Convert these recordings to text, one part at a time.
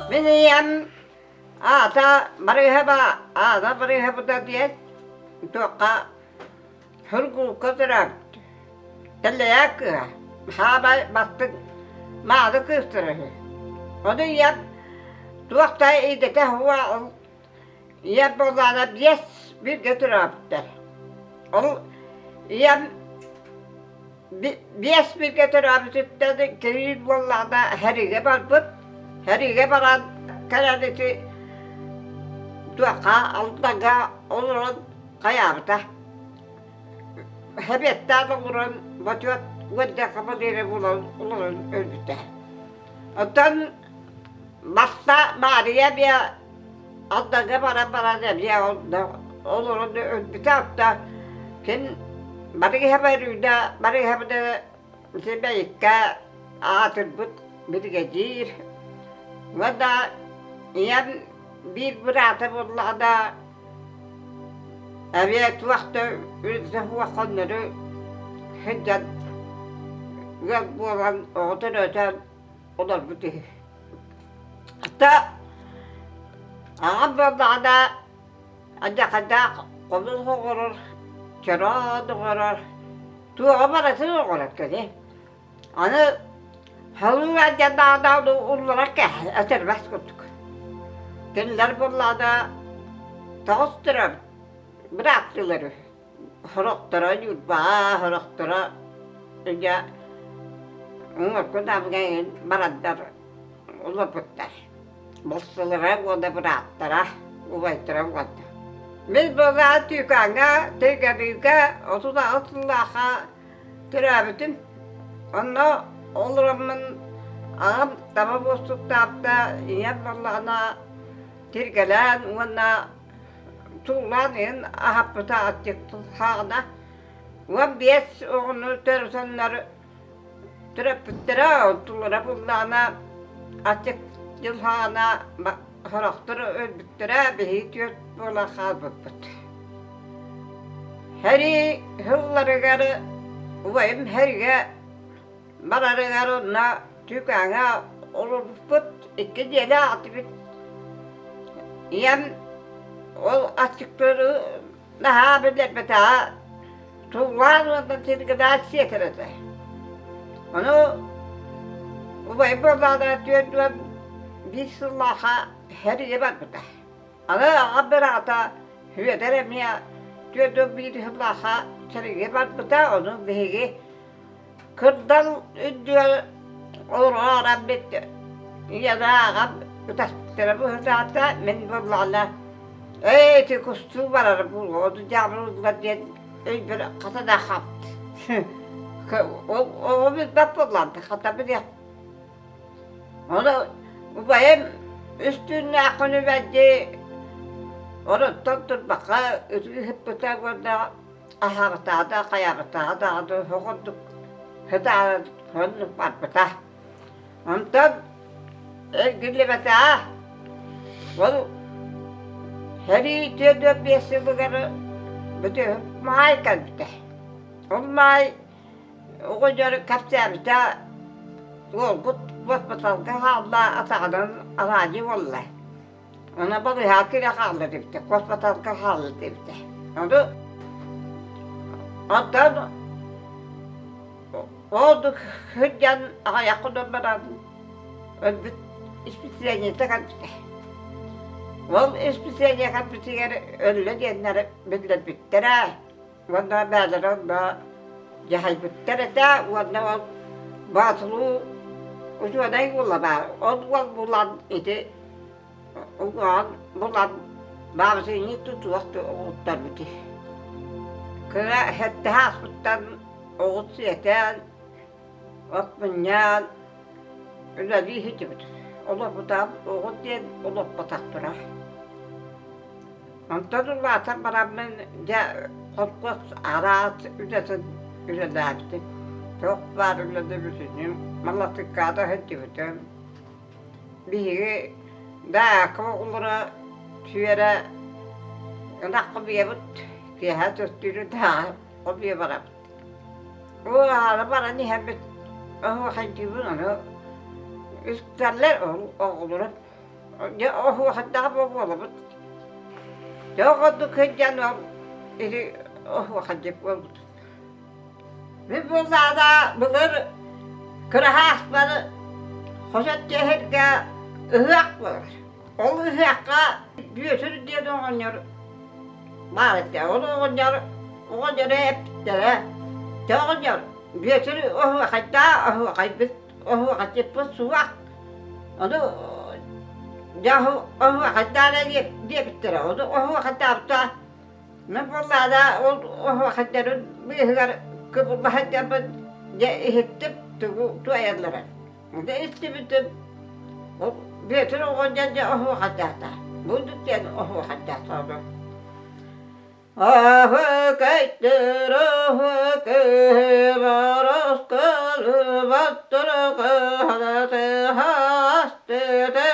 Мин ийэм аата Барыыһаба Аана Барыыһабыта диэн туохха Сургуукка төрөөбүт. Тэллэйэ кыыһа. Саамай бастыҥ мааны кыыстара үһү. Ону ийэм туох да идэтэ суоҕа ол ийэм буоллаҕына биэс бииргэ төрөөбүттэр. Ол ийэм биэс бииргэ төрөөбүтүттэн кириил буоллаҕына сэриигэ барбыт. Сэриигэ баран кэлэн ити туохха Алдаҥҥа олорон хайаабыта. Сэбиэттээн олорон бочуот уордьаха Валерия буолан олорон өлбүтэ. Оттон Баста Маарыйа эмиэ Алдаҥҥа баран баран эмиэ олорон өлбүтэ. Оттон кин Барыыһаба Өрүүнэ Барыыһабыны Сибэйиккэ аатырбыт биригэдьиир уонна ийэм биир быраата буоллаҕына эмиэ туох да үлэтэ суох хоннору сылдьан ыал буолан оҕо төрөтөн олорбут үһү. Хата аҕам буоллаҕына алдьархайдаах хомус оҥорор, чороон оҥорор, туоҕа барытын оҥорор кини. Аны халыҥ алдьаннаҕына улларар кээһэ этэрбэс курдук. Кинилэр буоллаҕына тоҕус төрөөбүт бырааттыылар үһү. Сорохторо Ньурбаҕа, сорохторо дьэ уҥуорку Намҥа бараннар олорбуттар. Булсулара уонна бырааттара, убайдара уонна. Мин буоллаҕа Түүкааҥҥа, Тыйгабыыга 38 сыллаахха төрөөбүтүм. Онно олороммун аҕам таба буостуктаабыта, ийэм буоллаҕына тиргэлээн уонна туулаан иһин аһаппыта аттык 15 оҕону төрөтөннөр төрөппүттэрэ онтулара буллаҕына аччык дьылҕаана сорохтор өлбүттэрэ биһиги түөрт буола хаалбыппыт. Сэрии сылларыгар убайым сэриигэ барарыгар онно Түүкээҥҥэ олорбуппут икки дьиэлээх этибит. Ийэм ол аччыктары наһаа биллэрбэтэҕэ Туллаан уонна сиргэнээх сиэтэр этэ. Ону убайым буоллаҕына 41 сыллаахха сэриигэ барбыта. Аны аҕам быраата Сүөдэр эмиэ 41 сыллаахха сэриигэ барбыта. Ону биһиги Кырдал үрдүгэр олорон бит ийэлээх аҕам ытаспыттара быһыытаата, мин буоллаҕына ээ ити кустуу барар буолуо, ону дьаабылыыллар диэн өйбөр хата да хапт. Оҕо билбэт буоллаҕым хата билиэх. Ону убайым үс түүннээх күнүбэрдии оронтон турбакка ытыы сыппыта уонна аһаабытаҕа да хайаабытаҕа даҕаны курдук сытаарын соннук барбыта. Онтон эргиллибэтэҕэ. Ол сэрии 45 сылыгар бүтүһүк маай кэлбитэ. Ол маай оҕонньор кэпсээбитэ уолбут госпиталга хаалла атаҕынан алаадьы буолла. Аны балыыһаҕа киирэ хаалла диэбитэ, госпиталга хаалла диэбитэ. Ону онтон ол сылдьан аҕыйах хонон баран өлбүт исписэлиэнньэтэ кэлбитэ. Ол исписэлиэнньэ кэлбитигэр өллө диэннэр биллэрбиттэрэ уонна бэйэлэрэ онно дьаһайбыттар этэ уонна ол Боотулуу учуонай уола баар. Ол уол булан ити уҥуоҕун булан баабысыынньык тутуох оҕуттарбыт. Кыра сэттэһэ ааспыттан оҕус сиэтэн, от мунньаан үлэлии сылдьыбыт. Олорбутаҕым оҕус диэн олорботохторо. Онтон улаатан бараммын дьэ холкуос араас үлэтин үлэлээбитим. Туох баар үлэни бүтүннүү малатыкка да сылдьыбытым. Биһиги Даакы оҕолоро сүөрэ ынах хомуйабыт, киэһэ төттүүрү даа. хомуйа барабыт. Уоһаара баран иһэммит оһуохайдыыбын ону үстэллэр оҕолорум. Дьэ оһуохайдаах буолабыт. Дьэ оҕордук сылдьан ол ити оһуохайдьыт буолбут. Мин буоллаҕына былыр кыраһаахпар хос өттүөһэргэ ыһыах буолар. Ол ыһыахха Бүөтүр диэн оҕонньор баар этэ. Ол оҕонньор оҕонньору эппиттэрэ, "Дьэ оҕонньор, Бүөтүр оһуохайдаа оһуохайбыт оһуохайдьыппыт суох. Ону дьэ оһуохайдаа эрэ диэбиттэрэ. Ону оһуохайдаабыта Мин буоллаҕына ол оһуохайдарын быыһыгар кыбыллаһан дьэ иһиттим тугу туойаллара. Дьэ истибитим ол Бүөтүр оҕонньор дьэ оһуохайдаата. Бурдук диэн оһуохайдаата ону. Оһуокайдыр оһуокай боросколубаттыр кыһалатыһастыты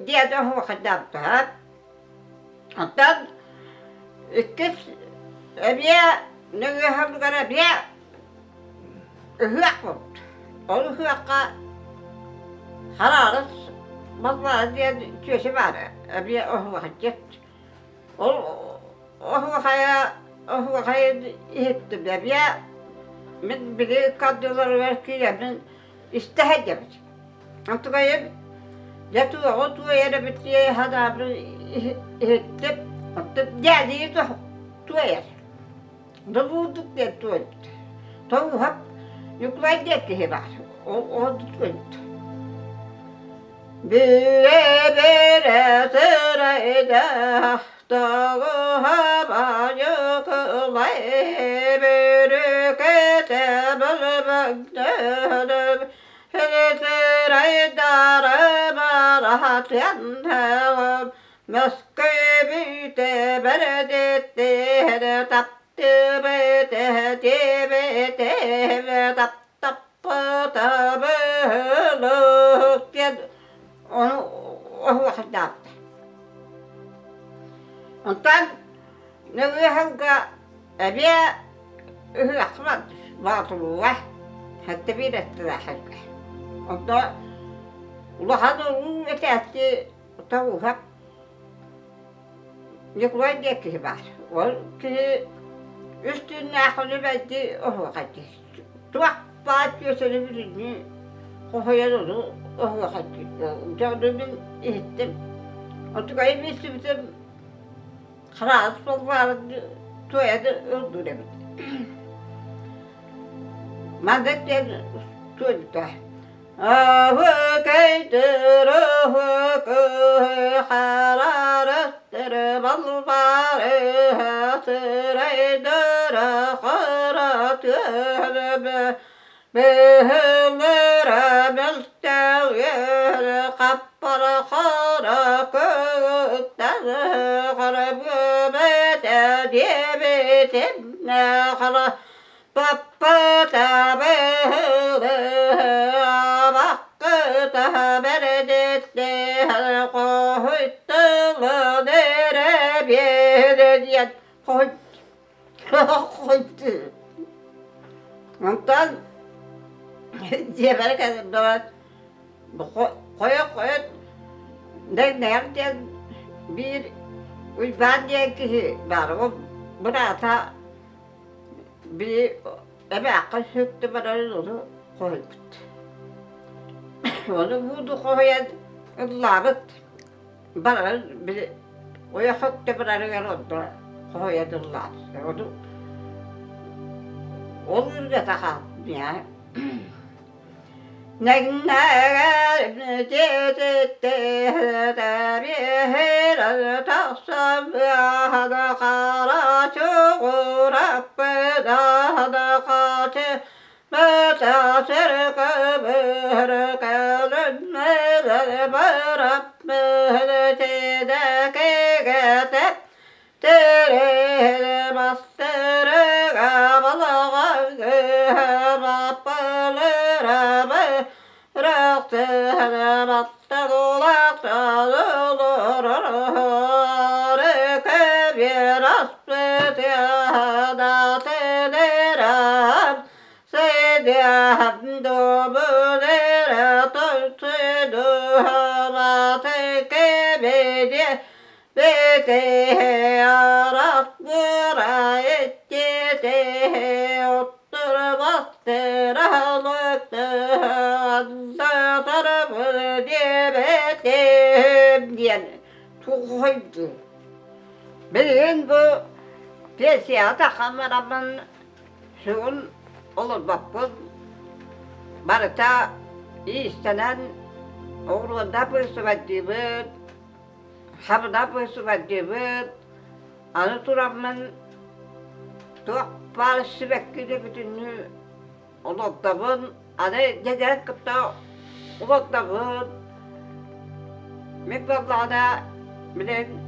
Диэн оһуохайдаабыта. Оттон иккис эмиэ нөҥүө сылыгар эмиэ Ыһыах буолбут. Ол ыһыахха Хараарыс Балбаара диэн чүөчэ баара, эмиэ оһуохайдьыт. Ол оһуохайа оһуохайын иһиттим эмиэ мин били ыккардыларыгар киирэммин истэ сылдьабыт. Онтукайым дьэ туоҕу туойар эбит дии санаабын иһиттим. Оттон дьээдийи туойар. Добуурдук диэн туойбут. Тоҥуһап Ньукулай диэн киһи баар. Ол туойбут. Бүрэ-бүрэ сырайдах тоҕуһаба Ньукулай бүрүкэтэ былбагдыһынып Сырайдары барахатыанһыгым Мөскөбүтэ бэрдиттиһэр таптыбытэ тибитэ таптаппыта быһылык диэн ону оһуохайдаабыта. Онтон нөҥүө сылга эмиэ ыһыахпар Боотулууга сэттэ биир өттүлээхэргэ. Онто улахан улуу этээччи Тоҕуһап Ньукулай диэн киһи баар. Ол киһи үс түүннээх үлүбэйди оһуохайдыы. Туох баар түөсэни бүтүннүү хоһуйан ону оһуохайдыы. Дьэ ону мин иһиттим. Онтукайым истибитим хараас буолбаарын туойан ыллыыр эбит. Маннык диэн туойбута. Онтон дьиэбэр кэлэн баран хойо-хойо дэҥнэйэр диэн биир Уйбаан диэн киһи баар ол быраата Били эбээххэ сүктэ барарын ону хоһуйбут. Ону бууду хоһуйан ыллаабыт. Барарын били ойох өттө барарыгар онно Хоһуйа тыллаат. Ол ырыата хаалбыт. Диэн туоххойдуу. Билигин бу пенсияҕа тахсан бараммын сүгүн олорбоппун. Барыта иистэнэн оҕуруода быысыбайдыыбыт, Хабына быысыбайдыыбыт, аны тураммын туох баар сибэккини бүтүннүү олордобун, аны дьэдьэн кытта олордобун. Мин буоллаҕына билигин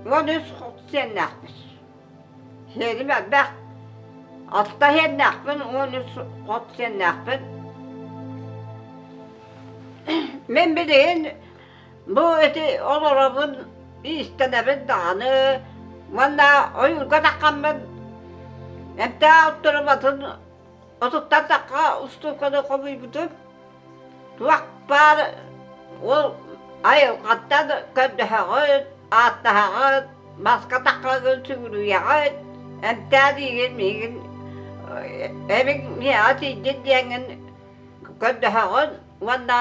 13 сиэннээхпит. Сиэним элбэх. Алта сиэннээхпин, 13 хос сиэннээхпин. Мин билигин Бу ити олоробун, иистэнэбин даҕаны уонна ойуурга таххаммын эмтээх отторум атын отуттан тахха устууканы хомуйбутум. Туох баар ол айылҕаттан көрдөһөҕүт, ааттаһаҕыт, маска таххаҕын сүгүрүйэҕит, эмтээх диигин миигин эбиҥ миэхэ тиийдин диэҥҥин көрдөһөҕүн уонна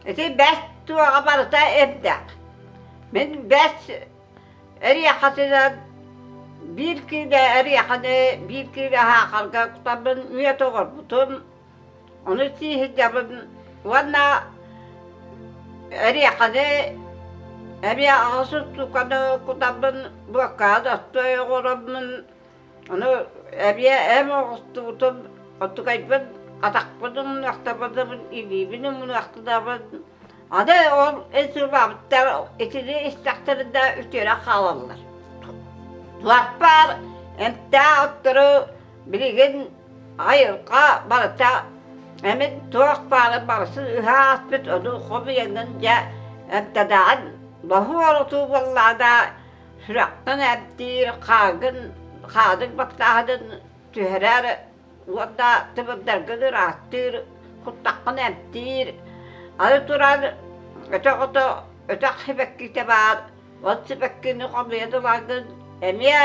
Ити бэс туоҕа барыта эмдээх. Мин бэс эриэхэтинэн биир киилэ эриэхэни биир киилэ саахарга кутаммын мүөт оҥорбутум. Ону сии сылдьабын уонна эриэхэни эмиэ аҕыс устууканы кутаммын буоккаҕа достуой оҥороммун Ону эбиэ эм оҕустубутум, оттукайбын атахпын умнуохтабын, илиибин умнуохтанабын. Аны ол ысырбабыттар итини истэхтэринэ үтүөрэ хаалаллар. Туохпар эмтээх оттору билигин айылҕа барыта эмин туох баарын барысын ыһа ааспыт, ону хомуйаҥҥын дьэ эмтэнэҕин. Боһуор отуу буоллаҕына Сүрэххин эмтиир, хааҥҥын, хаанын баттааһынын түһэрэр уонна тымырдаргын ыраастыыр, куттаххын эмтиир. Аны туран өтөх ото өтөх сибэккитэ баар, ол сибэккини хомуйан ылаҥҥын эмиэ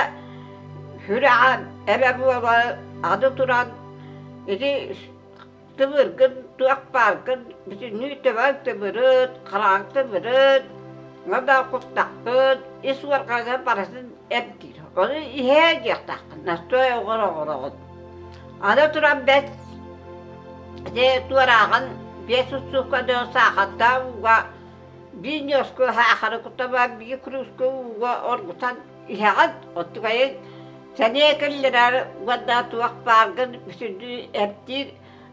сүрэҕэ эбэ буолар, аны туран ити Тымыргын, туох бааргын бүтүннүү төбөҥ тымырын, хараҕыҥ тымырын, уонна куртаххын, ис уоргаҥҥын барытын эмтиир. Ону иһээ диэхтааххын, настой оҥоро-оҥороҕун. Аны туран бэс ити туорааҕын биэс устууканы саахардаах ууга биир ньуоска саахары кутаба биир кружка ууга оргутан иһэҕин, оттугайын Сэниэ киллэрэр уонна туох бааргын бүтүннүү эмтиир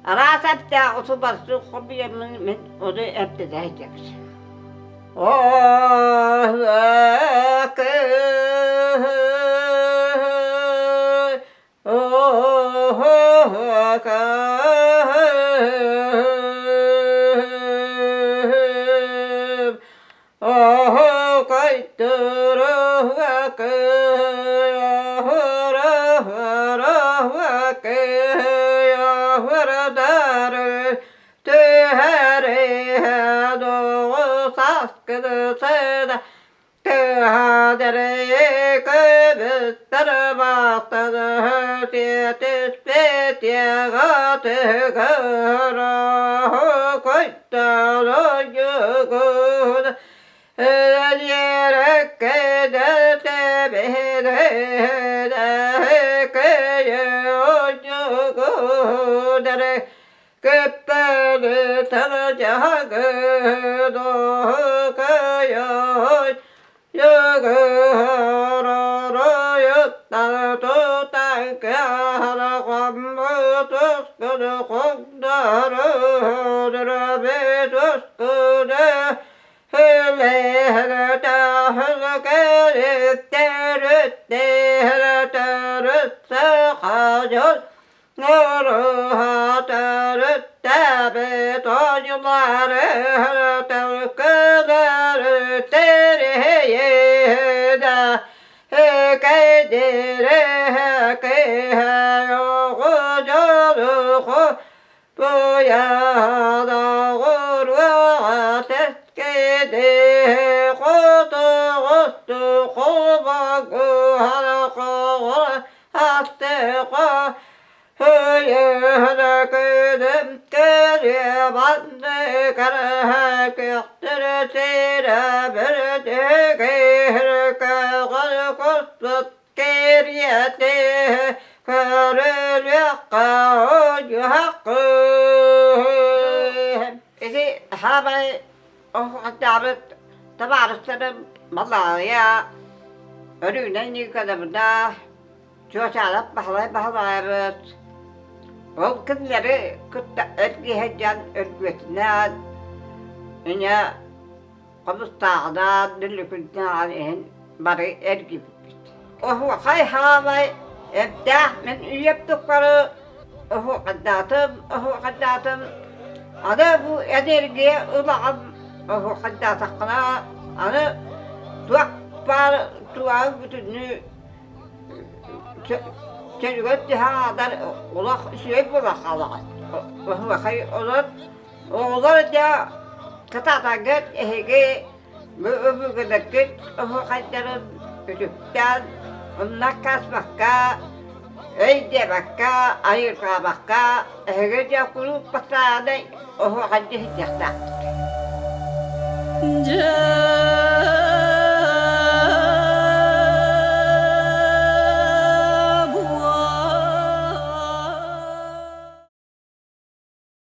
араас эмтээх усубарсы хомуйаммын мин ону эмтэнэ сылдьабын. Ити саамай оһуохайдаабыт табаарыстарым Малаайа, Өрүүнэ Николаевна, Чуочаалап Баһылай Баһылаайабыс ол кинилэри кытта эргиһэ дьон өргүөтүнэн, иньэ хомустааҕынан, дүллүкүннээҕин иһин бары эргийбиппит. Оһуохай хаамай эмтээх мин үйэм тухары оһуохайдаатым, оһуохайдаатым. Аны бу энергия ылаҕын оһуохайдаатаххына аны туох баар туһаҕын бүтүннүү чөлүгэр түһэн аатар олох үчүгэй буола хаалаҕын. Оһуохай онон оҕолор дьэ кытаатаргыт эһиги бу өбүгэлэргит оһуохайдарын үтүктэн онно кааспакка өйдөөбөккө айырҕаабакка эһиги дьэ куруук бастаанай оһуохайдыы сылдьыахтааххыт. Дьэ.